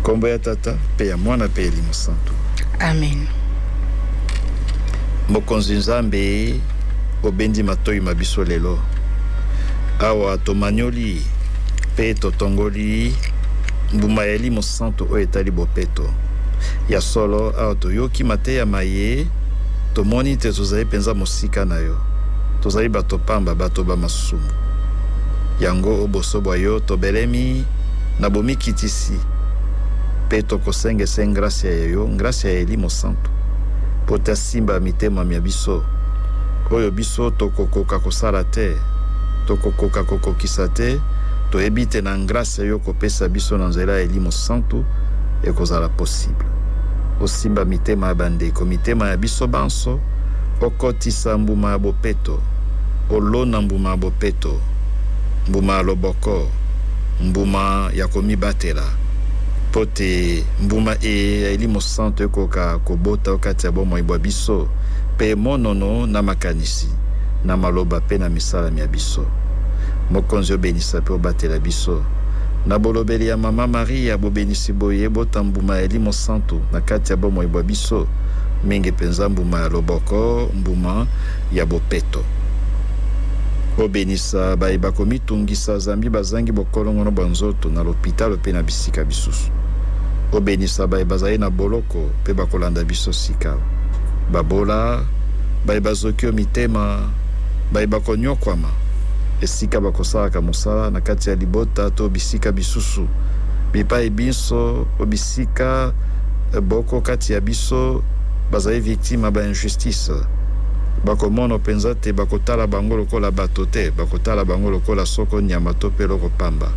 Nkombo ya Tata mpe ya Mwana mpe Elimo Santu. Amen. Mokonzi Nzambe, obendi matoi ma biso lelo. Awa tomanyoli mpe totongoli mbuma ya Elimo Santu oyo etali bopeto. Ya solo, awa toyoki mateya maye, tomoni te tozali mpenza mosika na yo. Tozali bato pamba, bato ba masumu. Yango o boso bwa yo tobelemi na bomikitisi mpe tokosenge se ngrasia ya yo, ngrasia ya Elimo Santu, mpo te asimba mitema mya biso, oyo biso tokokoka kosala te, tokokoka kokokisa te, toyebi te na ngrasia yo okopesa biso na nzela ya Elimo Santu, ekozala possible. Osimba mitema ya bandeko, mitema ya biso banso, okotisa mbuma ya bopeto, olona mbuma ya bopeto, mbuma ya loboko, mbuma ya komibatela, mpo te mbuma eye ya Elimo Santu ekoka kobota o kati ya bomoi bwa biso mpe emonono na makanisi, na maloba mpe na misala mya biso. Mokonzi obenisa mpe obatela biso. Na bolobeli ya Mama Maria, bobenisi boye ebota mbuma ya Elimo Santu na kati ya bomoi bwa biso, mingi mpenza mbuma ya loboko, mbuma ya bopeto. Obenisa baye bakomitungisa zambi bazangi bokolongono bwa nzoto na lopitalo mpe na bisika bisusu. Obenisa baye bazali na boloko mpe bakolanda biso sikawa, babola, baye bazoki o mitema, baye bakonyokwama esika bakosalaka mosala na kati ya libota to bisika bisusu, bipai binso o bisika boko kati ya biso bazali victime ya ba injustice. Bakomono mpenza te bakotala bango lokola bato te, bakotala bango lokola soko nyama to mpe eloko pamba.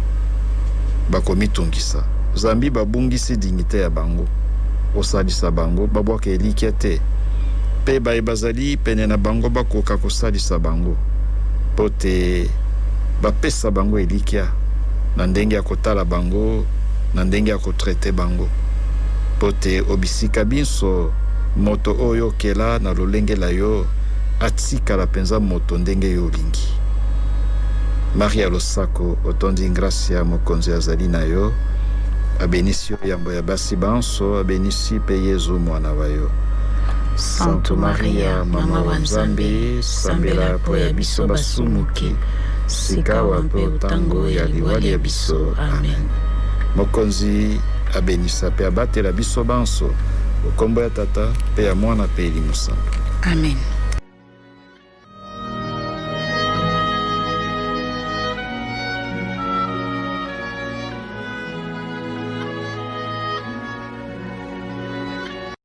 Bakomitungisa zambi babungisi dignite ya bango. Osalisa bango babwaka elikya te, mpe baye bazali pene na bango bakoka kosalisa bango mpo te bapesa bango elikya na ndenge ya kotala bango, na ndenge ya kotraite bango, mpo te o bisika binso moto oyo okela na lolenge la yo atikala mpenza moto ndenge yo olingi. Maria losako, otondi ngrasia, Mokonzi azali na yo, abenisi yo yambo ya basi banso, abenisi mpe Yezu mwana wa yo. Santu Maria, Mama wa Nzambe, sambela mpo ya biso basumuki, sikawa mpe o tango ya liwa lya biso. Amen. Mokonzi abenisa mpe abatela biso banso, o kombo ya Tata mpe ya Mwana mpe Elimo Santu. Amen.